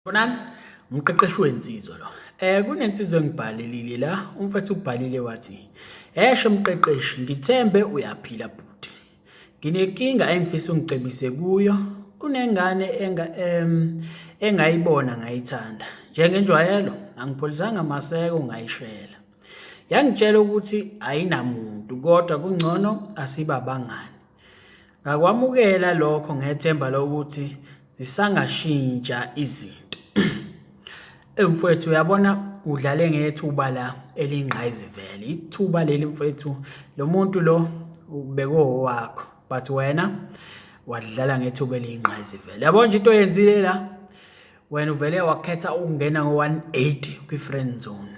Bonani, umqeqeshi wensizwa lo. Kunensizwa engibhalelile la, umfethu ubhalile wathi, "Esho mqeqeshi, ngithembe uyaphila bhuti. Nginenkinga engifisa ungicebise kuyo. Kunengane enga engayibona ngayithanda. Njengenjwayelo, angipholisanga maseko ngayishela. Yangitshela ukuthi ayinamuntu kodwa kungcono asibabangani. Ngakwamukela lokho ngethemba lokuthi zisangashintsha izinto. Eyi mfowethu uyabona udlale ngethuba la elingqayizivele. Ithuba leli mfowethu lo muntu lo ubekowakho but wena wadlala ngethuba eliyingqayizivele. Yabo nje into oyenzile la wena uvele wakhetha ukungena ngo-180 kwi-friend zone.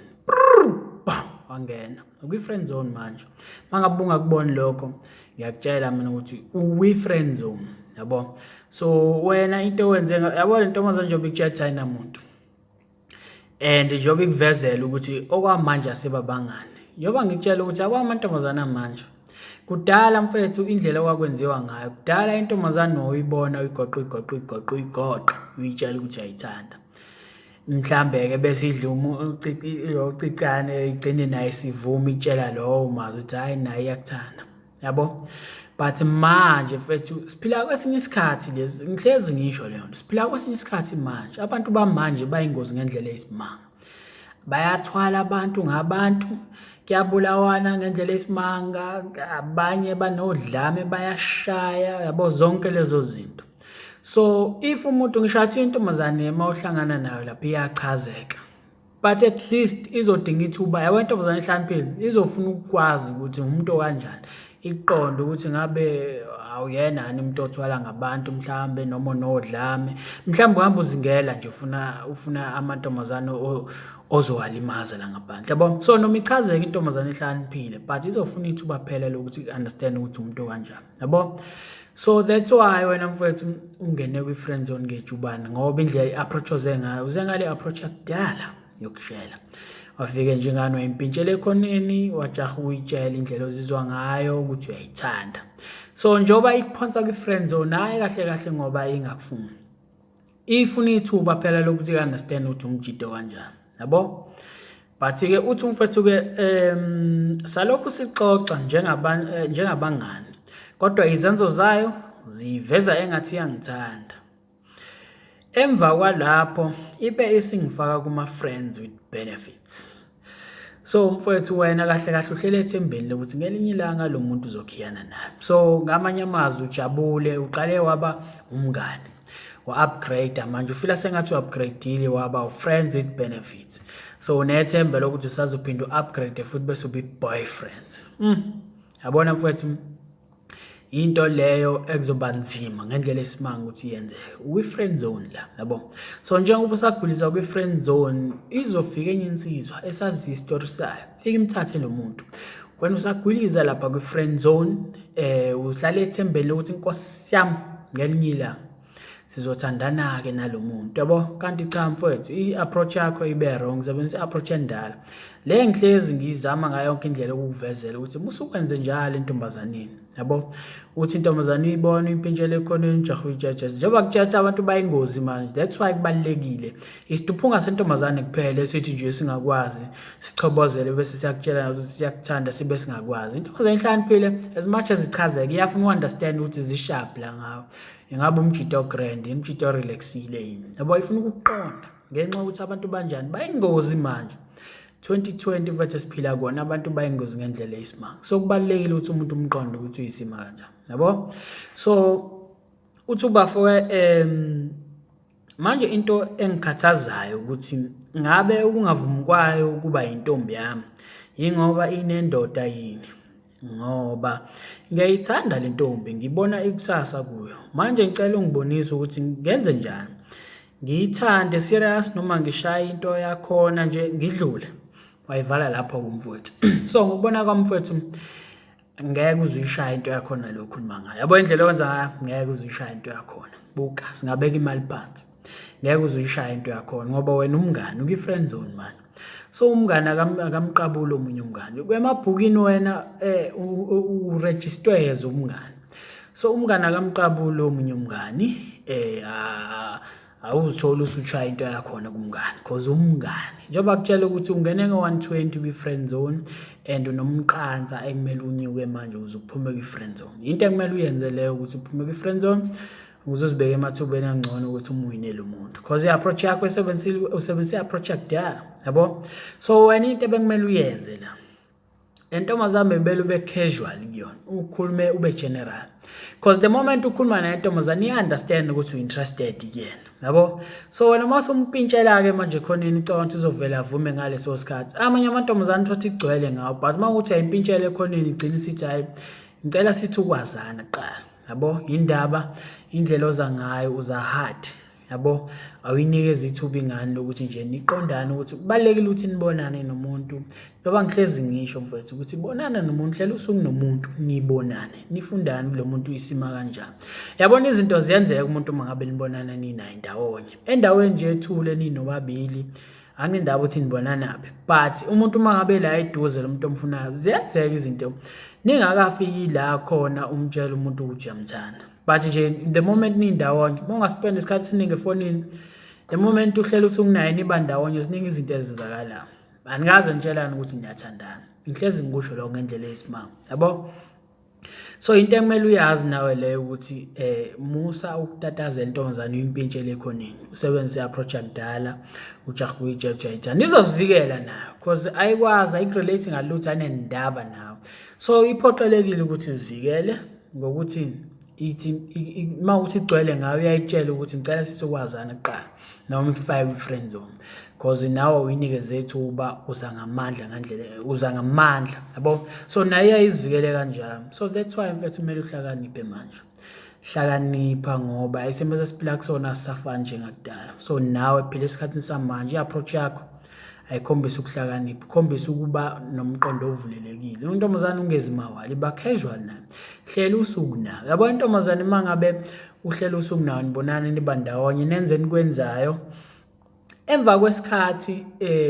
Wangena ukwi-friend zone manje. Mangabe ungakuboni lokho ngiyakutshela mina ukuthi uwi-friend zone yabo. So wena into owenze yabo le ntombazane njengoba ikutshela ukuthi ayinamuntu and njengoba ikuvezela ukuthi okwamanje asebabangani njengoba ngikutshela ukuthi yabo amantombazane amanje kudala mfethu indlela okwakwenziwa ngayo kudala intombazane uyibona uyigoqa uyigoqa uyigoqa uyigoqa uyitshela ukuthi uyayithanda mhlambe-ke bese idla ucicane igcine naye isivuma itshela lowo umazi ukuthi hhayi naye iyakuthanda yabo but manje mfethu siphila kwesinye isikhathi lezi ngihlezi ngisho leyo nto siphila kwesinye isikhathi manje abantu bamanje bayingozi ngendlela eyisimanga bayathwala abantu ngabantu kuyabulawana ngendlela eyisimanga abanye banodlame bayashaya yabo zonke lezo zinto so if umuntu ngisho athi intombazane uma uhlangana nayo lapho iyachazeka but at least izodinga ithuba yabo intombazane ehlakaniphile izofuna ukukwazi ukuthi umuntu okanjani iqonde ukuthi ngabe awuyena yini umuntu othwala ngabantu mhlawumbe noma onodlame mhlawumbe uhamba uzingela nje ufuna ufuna amantombazane ozowalimaza la ngaphandle yabo so noma ichazeke intombazane ehlakaniphile but izofuna ithuba phela lokuthi i-understand ukuthi umuntu okanjani yabo so that's why wena mfowethu ungene kwi-friend zone ngejubane ngoba indlela i-approach oze ngayo uze ngale approach yakudala yokushela wafike nje ingane wayimpintshela ekhoneni wajaha ukuyitshela indlela ozizwa ngayo ukuthi uyayithanda so njengoba ikuphonsa kwi-friend zone hhayi kahle kahle ngoba ingakufuni ifuna ithuba phela lokuthi i-understand ukuthi umjido kanjani yabo but-ke uthi umfethu-ke um salokhu sixoxa eh, njengabangani kodwa izenzo zayo ziyiveza engathi iyangithanda emva kwalapho ibe isingifaka kuma-friends with benefits so mfowethu wena kahle kahle uhlele ethembeni lokuthi ngelinye ilanga lo muntu uzokhiyana naye so ngamanye amazwi ujabule uqale waba umngane wa-upgrade manje ufila sengathi u-upgradeile waba u-friends with benefits so unethemba lokuthi usazophinde u-upgrade futhi bese ube boyfriend yabona mfowethu into leyo ekuzoba nzima ngendlela esimanga ukuthi yenzeke ukwi-friend zone la yabo so njengoba usagulisa kwi-friend zone izofika enye insizwa esazi isitori sayo fike imthathe lo muntu wena usagwiliza lapha kwi-friend zone eh uhlale ethembeni lokuthi inkosi yami ngelinye ilanga sizothandana-ke nalo muntu yabo kanti cha mfowethu i-approach yakho ibe wrong sebenzisa i-approach endala le ngihlezi ngiyizama ngayo yonke indlela ukukuvezela ukuthi musukwenze njalo entombazaneni yabo uthi intombazane uyibona uyimpintshela ekhoneni ujaha uyitshatsha njengoba kutshatsha abantu bayingozi manje that's why kubalulekile isiduphunga sentombazane kuphela esithi nje singakwazi sichobozele bese siyakutshela ukuthi siyakuthanda sibe singakwazi intombazane ihlakaniphile as much as ichazeke iyafuna u-understand ukuthi zisharp la ngawo ingabe umjito grand umjito orelaxile yini yabo ifuna ukuqonda ngenxa yokuthi abantu banjani bayingozi manje 2020 mfethu esiphila kona abantu bayingozi ngendlela eyisimanga so kubalulekile ukuthi umuntu umqonde ukuthi uyisima kanjani yabo so uthi ubafo manje into engikhathazayo ukuthi ngabe ukungavumi kwayo ukuba yintombi yami yingoba inendoda yini ngoba ngiyayithanda le ntombi ngibona ikusasa kuyo manje ngicela ungibonise ukuthi ngenze njani ngiyithande serious noma ngishaye into yakhona nje ngidlule wayivala lapho kumfowethu so ngokubona kwamfowethu ngeke uze uyishaye into yakhona lo okhuluma ngayo yabo indlela owenza ngayo ngeke uze uyishaye into yakhona buka singabeka imali phansi ngeke uze uyishaye into yakhona ngoba wena umngani ukwi-friend zone mani so umngani akamqabuli omunye umngani emabhukwini wena eh urejistwe as umngani so umngani akamqabuli omunye umngani eh Awuzitholi usushaya into yakhona kumngani because umngani njengoba kutshela ukuthi ungene nge-120 kwi-friend zone and unomqansa ekumele unyuke manje ukuze uphume kwi-friend zone. Into ekumele uyenze leyo ukuthi uphume kwi-friend zone ukuze uzibeke emathubeni angcono ukuthi umwine lo muntu because i-approach yakho esebenzisile, usebenzise i-approach yakudala, yabo. So wena into ebekumele uyenze la, le ntombazane bemele ube casual kuyona, ukhulume ube general, because the moment ukhuluma naye intombazane iya-understand ukuthi u-interested kuyena, yabo. So wena uma usumpintshela-ke manje khoneni, ucabanga ukuthi uzovele avume ngaleso sikhathi. Amanye amantombazane uthi igcwele ngawo, but uma kuthi uyayimpintshela ekhoneni, igcina isithi hhayi, ngicela sithi ukwazana kuqala, yabo. Indaba indlela oza ngayo, uza hard, yabo. Awuyinikeza ithuba ingane lokuthi nje niqondane, ukuthi kubalulekile ukuthi nibonane nomuntu. Njengoba ngihlezi ngisho mfowethu ukuthi bonana nomuntu, hlela usuku nomuntu, nibonane, nifundane kulo muntu isima kanjani. Yabona izinto ziyenzeka umuntu uma ngabe nibonana ninaye ndawonye, endaweni nje ethule ninobabili, anginendaba ukuthi nibonanaphi, but umuntu uma ngabe la eduze lo muntu omfunayo, ziyenzeka izinto ningakafiki la khona umtshela umuntu ukuthi uyamthanda. But nje the moment nindawonye, uma ungaspend isikhathi esiningi efonini, the moment uhlela usuku naye niba ndawonye, ziningi izinto ezenzakalayo. Anikaze nitshelane ukuthi niyathandana, ngihlezi ngikusho lokho ngendlela eyisimanga, yabo. So into ekumele uyazi nawe leyo ukuthi musa ukutatazela intombazane uyimpintshele ekhoneni, usebenzise i-approach yakudala, ujahe ukuyitshela ukuthi uyayithanda. Izozivikela nayo because ayikwazi, ayikurelate ngalutho, ayinendaba nawe. So iphoqelekile ukuthi izivikele ngokuthi ithi uma ukuthi igcwele ngayo uyayitshela ukuthi ngicela sisokwazana kuqala, noma ikufake kwi-friend zone, because nawe uyinikeze ithuba, uza ngamandla ngandlela, uza ngamandla, yabo. So naye iyayizivikele kanjalo. So that's why mfethu kumele uhlakaniphe manje, hlakanipha, ngoba isimo sesiphila kusona asisafani njengakudala. So nawe phila esikhathini samanje, i-approach yakho ayikhombise ukuhlakanipha, ukhombise ukuba nomqondo ovulelekile. Intombazane ungezi mawala, iba casual nayo, hlela usuku nayo, yabo. Intombazane uma ngabe uhlela usuku nayo, nibonane, niba ndawonye, nenze enikwenzayo, emva kwesikhathi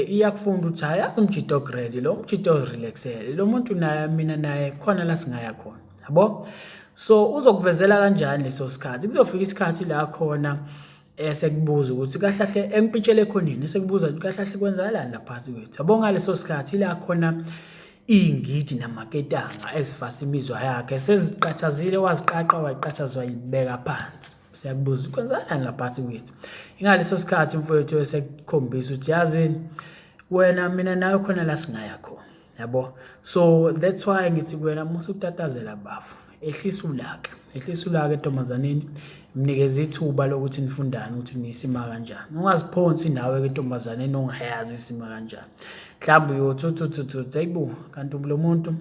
iyakufunda ukuthi hhayi, umjito grade lo, umjito orelaxele lo muntu, naye mina naye khona la singaya khona, yabo. So uzokuvezela kanjani leso sikhathi? Kuzofika isikhathi la khona esekubuza ukuthi kahle kahle empintshele ekhoneni, esekubuza ukuthi kahle kahle kwenzakalani lapha phakathi kwethu, yabo. Ngaleso sikhathi ila khona iy'ngidi namaketanga ezifasa imizwa yakhe seziqathazile, waziqaqa, wayiqathaza, wayibeka phansi, siyakubuza kwenzakalani lapha phakathi kwethu. Ingaleso sikhathi mfowethu esekukhombisa ukuthi yazini wena, mina nawe khona la singaya khona, yabo. So that's why ngithi kuwena musa ukutatazela bafo, ehlisa ulaka, ehlisa ulaka entombazaneni, mnikeze ithuba lokuthi nifundane ukuthi nisima kanjani. Ungaziphonsi nawe entombazaneni ongayazi isima kanjani, mhlawumbe uyothi uthi uthi uthi hayibo, kanti lo muntu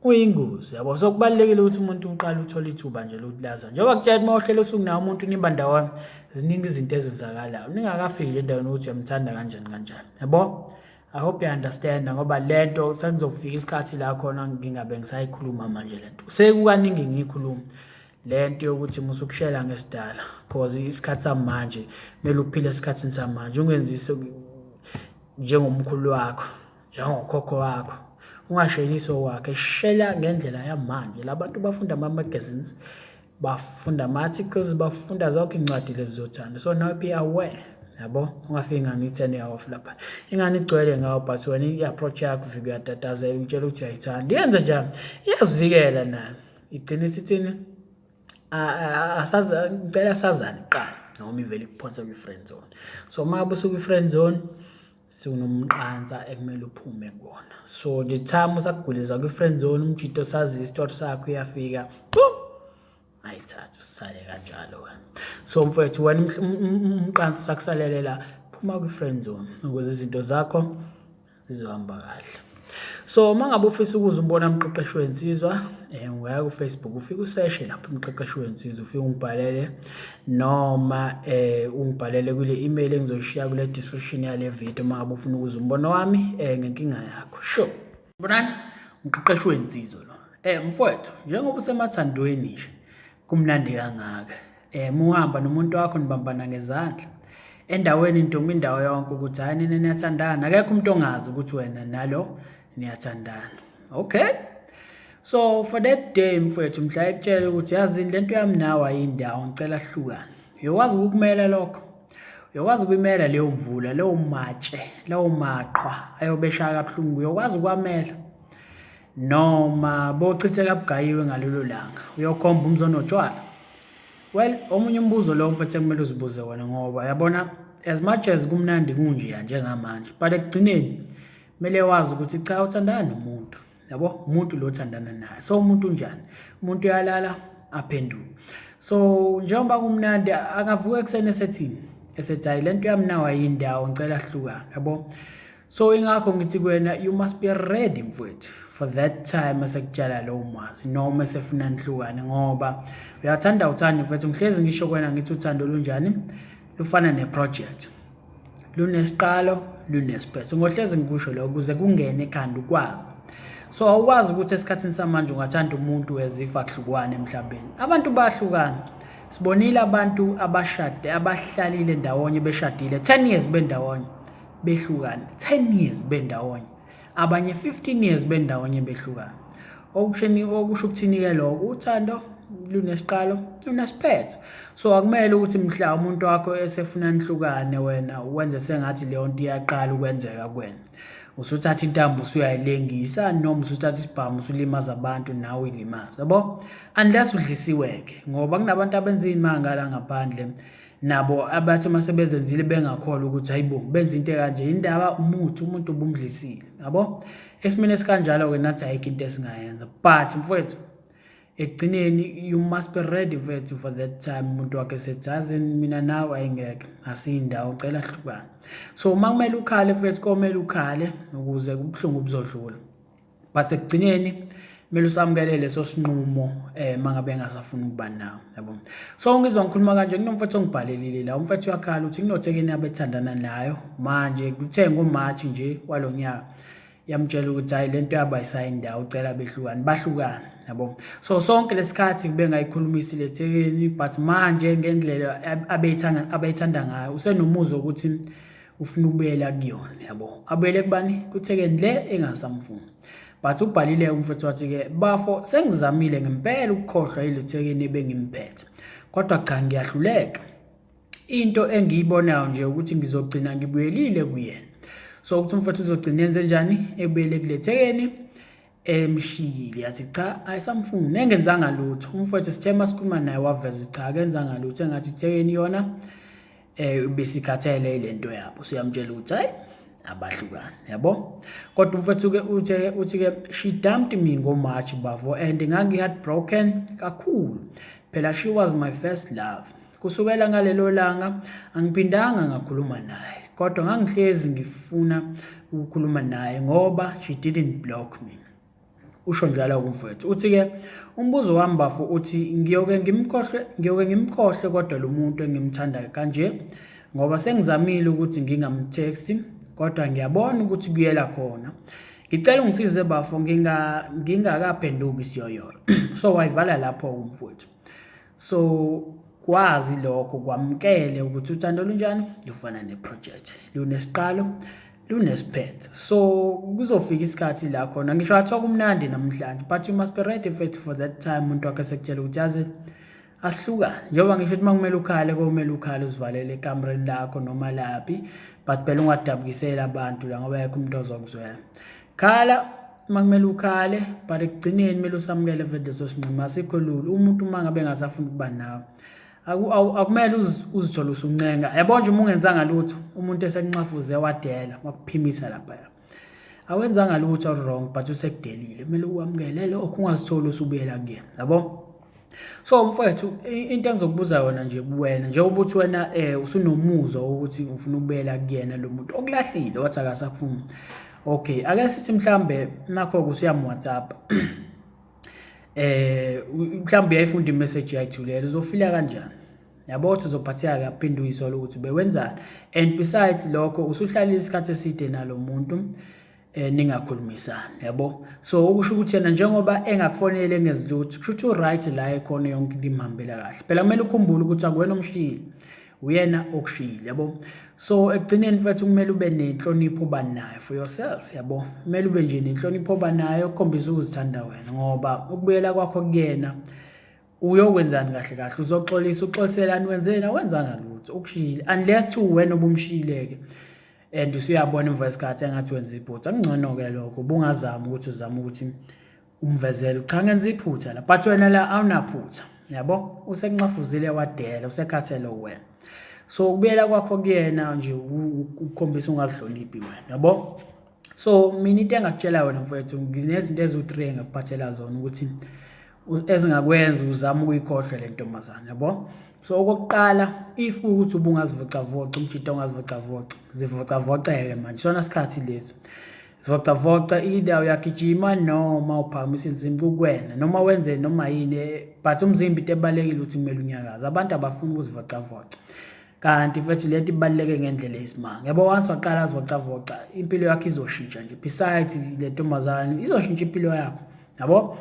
uyingozi, yabo. So kubalulekile ukuthi umuntu uqale uthole ithuba nje lokuthi laza, njengoba kutshela uma uhlela usuku nawe umuntu niba ndawonye, ziningi izinto ezenzakalayo ningakafiki nje endaweni ukuthi uyamthanda kanjani kanjani, yabo. I hope you understand, ngoba lento sekuzofika isikhathi la khona ngingabe ngisayikhuluma manje lento, sekukaningi ngiyikhuluma lento yokuthi musukushela ngesidala, because isikhathi samanje kumele uphile esikhathini samanje, ungenzisi njengomkhulu wakho, njengokhokho wakho, ungashelisi okwakhe, shela ngendlela yamanje. Labantu bafunda ama-magazines, bafunda ama-articles, bafunda zonke iy'ncwadi lezi zothando. So now be aware, yabo. Ungafiki ngani i-turn off lapha, ingane igcwele ngawo, but wena i-approach yakho ufike uyatatazela, utshela ukuthi uyayithanda. Iyenze njani? Iyazivikela nayo, igcina isithini? Asazi, ngicela sazane kuqala, noma ivele ikuphonse kwi-friend zone. So uma ngabe usukwi-friend zone, sewunomqansa ekumele uphume kuwona. So the time usakugulisa kwi-friend zone, umjito sazi isitori sakho, uyafika ayithatha, usale kanjalo wena. So mfowethu, wena umqansa usakusalele la, phuma kwi-friend zone ukuze izinto zakho zizohamba kahle. So uma ngabe ufisa ukuze umbona umqeqeshi wensizwa, ungaya ku-Facebook, ufike useshe lapho umqeqeshi wensizwa, ufike ungibhalele noma ungibhalele kule email engizoyishiya kule description yale video uma ngabe ufuna ukuza umbono wami ngenkinga yakho. Sure, bonani umqeqeshi wensizwa lo. Mfowethu, njengoba usemathandweni nje kumnandi kangaka, muhamba nomuntu wakho nibambana ngezandla endaweni, niduma indawo yonke ukuthi hhayi, nina niyathandana, akekho umuntu ongazi ukuthi wena nalo niyathandana. Okay, so for that day mfowethu, mhla ekutshela ukuthi yazini lento yami nawe ayindawo, ngicela sihlukane, uyokwazi ukukumela lokho? Uyokwazi ukuyimela leyo mvula, leyo matshe, lawo maqhwa ayobe eshaya kabuhlungu, uyokwazi ukwamela? Noma bochitheka bugayiwe ngalelo langa, uyokhomba umzi onotshwala? Well, omunye umbuzo lowo mfethu ekumele uzibuze wona ngoba yabona as much as kumnandi kunjeya njengamanje, but ekugcineni kumele wazi ukuthi cha uthandana nomuntu. Yabo, umuntu lo othandana naye. So umuntu unjani? Umuntu uyalala aphenduke. So njengoba kumnandi akavuka ekuseni esethini esethi hayi lento yami nawa yindawo ngicela sihlukane yabo. So ingakho ngithi kuwena you must be ready mfowethu for that time esekutshala lowo mazwi noma esefuna nihlukane ngoba uyathanda uthanda mfowethu ngihlezi ngisho kuwena ngithi uthando lunjani lufana ne-project lunesiqalo lunesiphetho ngohlezi ngikusho lokho ukuze kungene ekhanda ukwazi so awukwazi ukuthi esikhathini samanje ungathanda umuntu as if akuhlukwane emhlabeni abantu bayahlukana sibonile abantu abashade abahlalile ndawonye beshadile 10 years bendawonye behlukana 10 years bendawonye abanye 15 years bendawonye behlukana okusheni okusho ukuthini-ke lokho uthando lunesiqalo lunesiphetho so akumele ukuthi mhla umuntu wakho esefuna nihlukane wena wenze sengathi leyo nto iyaqala ukwenzeka kuwena usuthatha intambo usuyayilengisa noma usuthatha isibhamu usulimaza abantu nawe uyilimaza yabo unless udlisiwe-ke ngoba kunabantu abenza iy'manga la ngaphandle nabo abathi uma sebezenzile bengakholwa ukuthi hayibo benza into ekanje indaba umuthi umuntu ubumdlisile yabo esimeni esikanjalo-ke nathi ayikho into esingayenza but mfowethu ekugcineni you must be ready mfethu for that time umuntu wakhe esethi yazini mina nawe ayingeke asiyindawo cela hlukane so uma kumele ukhale mfethu komele ukhale ukuze ubuhlungu buzodlula but ekugcineni kumele usamukele leso sinqumo eh mangabe engasafuni ukuba nawe yabo so ngizwa ngikhuluma kanje kunomfethu ongibhalelile la umfethu uyakhala uthi kunothekeni abethandana nayo manje kuthe ngoMarch nje walonyaka yamtshela ukuthi hayi lento yabo ayisayindawo ucela behlukane bahlukane yabo so sonke lesikhathi kube ngayikhulumisi lethekeni but manje ngendlela abeyithanda abeyithanda ngayo usenomuzwa ukuthi ufuna ukubuyela kuyona yabo abuyele kubani kuthekeni le engasamfuni but ubhalile umfethu wathi-ke bafo sengizamile ngempela ukukhohlwa yile thekeni ebengimphethe kodwa cha ngiyahluleka into engiyibonayo nje ukuthi ngizogcina ngibuyelile kuyena so ukuthi umfethu uzogcina enze njani ebuyele kule thekeni emshiyile yathi cha ayisamfuni engenzanga lutho umfowethu sithe masikhuluma naye waveza ukuthi cha akenzanga lutho engathi ithekeni yona eh ubesikhathele lento yabo siyamtshela ukuthi hayi abahlukani yabo kodwa umfowethu ke uthe uthi ke she dumped me ngoMarch bafo and ngangi heartbroken kakhulu phela she was my first love Kusukela ngalelo langa angiphindanga ngakhuluma naye kodwa ngangihlezi ngifuna ukukhuluma naye ngoba she didn't block me. Usho njalo kumfowethu. Uthi-ke umbuzo wami bafo uthi ngiyoke ngimkhohlwe ngiyoke ngimkhohlwe kodwa lo muntu engimthanda kanje ngoba sengizamile ukuthi ngingamtext kodwa ngiyabona ukuthi kuyela khona. Ngicela ungisize bafo ngingakaphenduki isiyoyolo. So wayivala lapho umfowethu. So kwazi lokho kwamukele ukuthi uthando lunjani lufana neproject lunesiqalo lunesiphetho so kuzofika isikhathi la khona ngisho athiwa kumnandi namhlanje but you must be ready first for that time umuntu wakhe esekutshela ukuthi yazi asihlukane njengoba ngisho ukuthi uma kumele ukhale komele ukhale uzivalele ekamereni lakho noma laphi but phela ungadabukiseli abantu la ngoba yekho umuntu ozokuzwela khala uma kumele ukhale but ekugcineni kumele usamukele vele leso sinqumo asikho lula umuntu uma ngabe engasafuni ukuba nawe akumele uzithole usuncenga yabo nje uma ungenzanga lutho umuntu esekunxafuze wadela wakuphimisa laphaya awenzanga lutho wrong but usekudelile kumele uwamukele lokho ungazitholi usubuyela kuyena yabo so mfowethu into engizokubuza yona nje kuwena njengoba uthi wena um usunomuzwa wokuthi ufuna ukubuyela kuyena lo muntu okulahlile wathi akasakufuni okay ake sithi mhlambe nakho-ke usuyam-whatsapp eh mhlawumbe uyayifunda imessage yayithulela uzofila kanjani yabo ukuthi uzophatheka kaphinde uyisole ukuthi bewenzani and besides lokho usuhlalile isikhathi eside nalo muntu eh ningakhulumisani yabo so ukusho ukuthi yena njengoba engakufonele engenzi lutho kusho ukuthi u-right la ekhona yonke into imhambela kahle phela kumele ukhumbule ukuthi akuwena omshiyile uyena okushiyile yabo so ekugcineni mfethu kumele ube nenhlonipho oba nayo for yourself yabo kumele ube nje nenhlonipho oba nayo ukukhombisa ukuzithanda wena ngoba ukubuyela kwakho kuyena uyokwenzani kahle kahle uzoxolisa uxoliselani wenzeni awenzanga lutho. lutho, ukushiyile unless to wena obumshiyile-ke and usuyabona emva kwesikhathi engathi wenza iphutha. Kungcono-ke lokho, ubungazama ukuthi uzame ukuthi umvezele, cha ngenza iphutha la, but wena la awunaphutha, yabo, usekunxafuzile wadela, usekhathele wena. So ukubuyela kwakho kuyena nje ukukhombisa ungazihloniphi wena, yabo. So mina into engakutshela yona mfowethu, nginezinto eziwu-three engakuphathela zona ukuthi ezingakwenza uzame ukuyikhohlwa le ntombazane, yabo. So okokuqala, if ukuthi ubungazivocavoca, umjita ungazivocavoca, zivocavoceke manje, sona sikhathi lesi zivocavoca, either uyagijima noma uphakamisa insimbi kukwena noma wenze noma yini, but umzimba into ebalulekile ukuthi kumele unyakaze. Abantu abafuni ukuzivocavoca, kanti futhi lento ibaluleke ngendlela eyisimanga, yabo. Once waqala azivocavoca, impilo yakho izoshintsha nje. Besides le ntombazane, izoshintsha impilo yakho, yabo.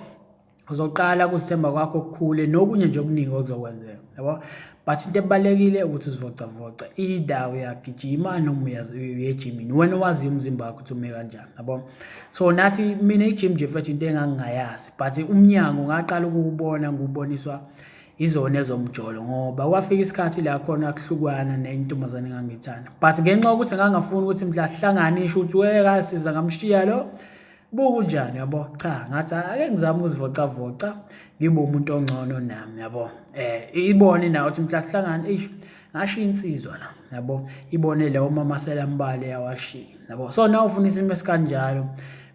Uzoqala ukuzithemba kwakho kukhule, nokunye nje okuningi okuzokwenzeka, yabo. But into ebalulekile ukuthi uzivocavoce, either uyagijima noma uya ejimini, wena owaziyo umzimba wakho ukuthi ume kanjani, yabo. So nathi mina i-gym nje mfethu into engangingayazi, but umnyango ngaqala ukuwubona ngiwuboniswa izona ezomjolo, ngoba kwafika isikhathi la khona kuhlukana nentombazane engangiyithanda, but ngenxa yokuthi ngangafuni ukuthi mhla sihlangane isho ukuthi wekasiza ngamshiya lo bukunjani, yabo. Cha, ngathi ake ngizame ukuzivocavoca ngibe umuntu ongcono nami, yabo. Ibone nayo ukuthi mhla sihlangane, eish, ngashiya insizwa la, yabo, ibone leyo mamasela ambale yawashiya, yabo. So nawe ufuna isimo esikanjalo,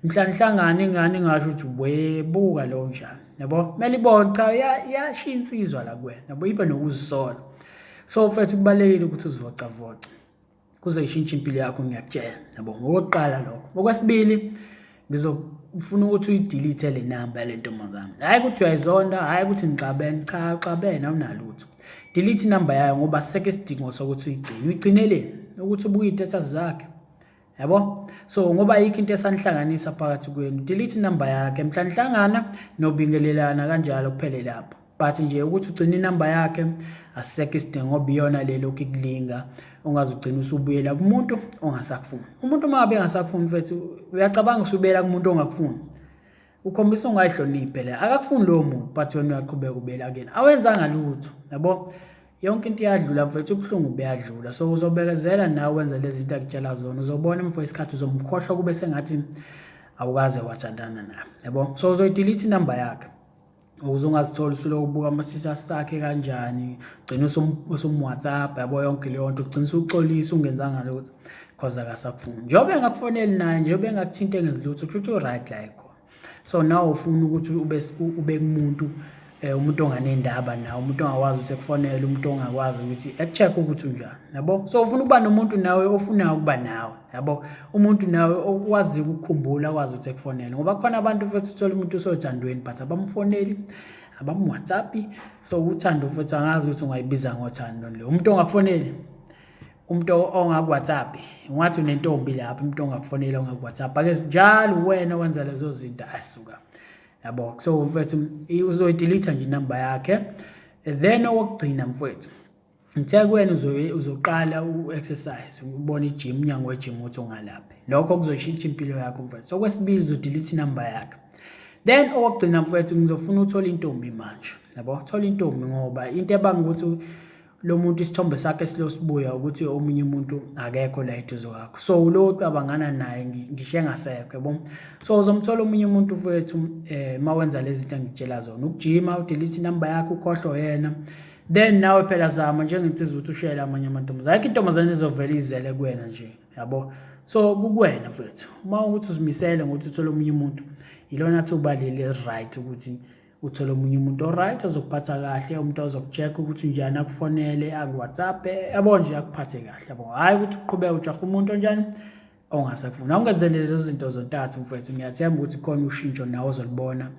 mhla nihlangane ingane ingasho ukuthi webuka lo njani, yabo. Kumele ibone, cha, yashiya insizwa la kuwena, yabo, ibe nokuzisola. So mfethu, kubalulekile ukuthi uzivocavoce, kuzoyishintsha impilo yakho, ngiyakutshela, yabo. Ngokokuqala lokho. Okwesibili, ngizofuna ukuthi uyidelete le namba yale ntombazane. Hhayi ukuthi uyayizonda, hhayi ukuthi nixabene, cha, uxabene awunalutho. Delete inamba yayo ngoba sisekho isidingo sokuthi uyigcine. Uyigcineleni? Ukuthi ubuke iy'status zakhe, yabo. So ngoba ayikho into esanihlanganisa phakathi kwenu, delete inamba yakhe. Mhla nihlangana nobingelelana kanjalo, kuphele lapho. But nje ukuthi ugcine inamba yakhe asisekho isidingo, ngoba iyona le lokhu ikulinga, ungaze ugcine usubuyela kumuntu ongasakufuni. Umuntu uma ngabe engasakufuni mfethu, uyacabanga usubuyela kumuntu ongakufuni, ukhombisa ungayihloniphi phela. Akakufuni lowo muntu, but wena uyaqhubeka ubuyela kuyena, awenzanga lutho, yabo. Yonke into iyadlula mfethu, ubuhlungu buyadlula. So uzobekezela nawe, wenze lezi zinto akutshela zona, uzobona emva kwesikhathi uzomkhohlwa kube sengathi awukaze wathandana naye, yabo. So uzoyidelete inamba yakhe ukuze ungazitholi usuloku ubuka ama-status sakhe kanjani, ugcine usum-WhatsApp, yabo, yonke leyo nto, ugcine usuxolisa ungenzanga lutho cause akasakufuni. Njengoba engakufoneli naye, njengoba engakuthinti, engenzi lutho, kusho ukuthi u-right la ekhona. So nawe ufuna ukuthi ube kumuntu umuntu onganendaba nawe, umuntu ongakwazi ukuthi ekufonele, umuntu ongakwazi ukuthi eku-check ukuthi unjani, yabo. So ufuna ukuba nomuntu nawe ofunayo ukuba nawe, yabo, umuntu nawe okwaziyo ukukhumbula, akwazi ukuthi ekufonele, ngoba kukhona abantu futhi uthola umuntu usothandweni but abamfoneli, abamu-WhatsApp. So uthando futhi angazi ukuthi ungayibiza ngothando le, umuntu ongakufoneli, umuntu ongaku-WhatsApp, ungathi unentombi lapho, umuntu ongakufoneli, ongaku-WhatsApp, ake njalo wena wenza lezo zinto, asuka, yabo. So mfethu, uzoyidelete nje inamba yakhe. Then okokugcina mfowethu, ngithe kuwena uzoqala u-exercise, ubone i-gym, umnyango we-gym ukuthi ungalaphi, lokho kuzoshintsha impilo yakho mfethu. Okwesibili, uzodelete inamba yakhe. Then okokugcina mfethu, ngizofuna uthole intombi manje, yabo. Thola intombi, ngoba into ebanga ukuthi lo muntu isithombe sakhe silo sibuya ukuthi omunye umuntu akekho la eduze kwakho, so lo ocabangana naye ngisho engasekho, yabo. So uzomthola omunye umuntu mfethu uma wenza lezi zinto engikutshela zona, ukujima, udelete inamba yakho, ukhohlwe yena. Then nawe phela zama njengensizwa ukuthi ushayele amanye amantombazane. Ayikho intombazane izovela izele kuwena nje, yabo. So kukuwena mfethu, uma ukuthi uzimisele ngokuthi uthole omunye umuntu, ilona thuba leli right ukuthi uthole omunye umuntu o-right ozokuphatha kahle, umuntu ozoku-check ukuthi unjani, akufonele, aku-WhatsApp, yabo nje, akuphathe kahle, yabo. Hhayi ukuthi uqhubeke ujahe umuntu onjani ongasakufuni. Awungenzele lezo zinto zontathu mfethu, ngiyathemba ukuthi khona ushintsho nawe ozolibona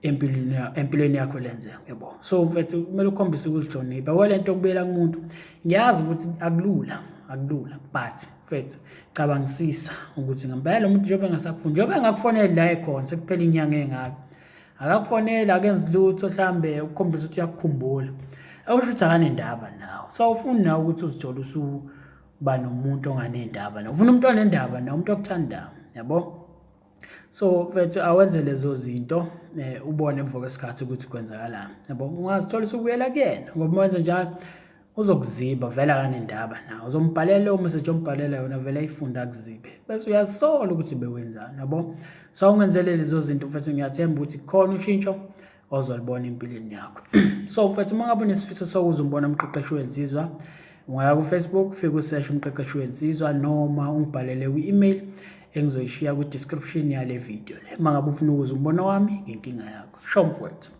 empilweni yakho lenzeka, yabo. So mfethu, kumele ukhombise ukuzihlonipha wele nto okubuyela kumuntu. Ngiyazi ukuthi akulula, akulula, but mfethu, cabangisisa ukuthi ngempela lo muntu njengoba engasakufuni, njengoba engakufoneli la ekhona, sekuphela inyanga engaka akakufoneli, akenzi lutho mhlambe ukukhombisa ukuthi uyakukhumbula, okusho ukuthi akanendaba nawe. So awufuni nawe ukuthi uzithole usuba nomuntu onganendaba nawe, ufuna umuntu onendaba nawe, umuntu okuthandayo, yabo. So mfethu, awenze lezo zinto, ubone emva kwesikhathi ukuthi kwenzakalani, yabo. Ungazithola usubuyela kuyena, ngoba uma wenza njalo Uzokuziba vele akanendaba nawe. Uzombhalela leyo message ombhalela yona vele ayifunde akuzibe. Bese uyazisola ukuthi bewenzani yabo. So ungenzele lezo zinto mfethu ngiyathemba ukuthi khona ushintsho ozolibona empilweni yakho. So mfethu uma ngabe unesifiso sokuza umbona umqeqeshi wensizwa ungaya ku-Facebook ufike useshe umqeqeshi wensizwa noma ungibhalele kwi-email engizoyishiya kwi-description yale video le. Uma ngabe ufuna ukuza umbono wami ngenkinga yakho. Sho mfowethu.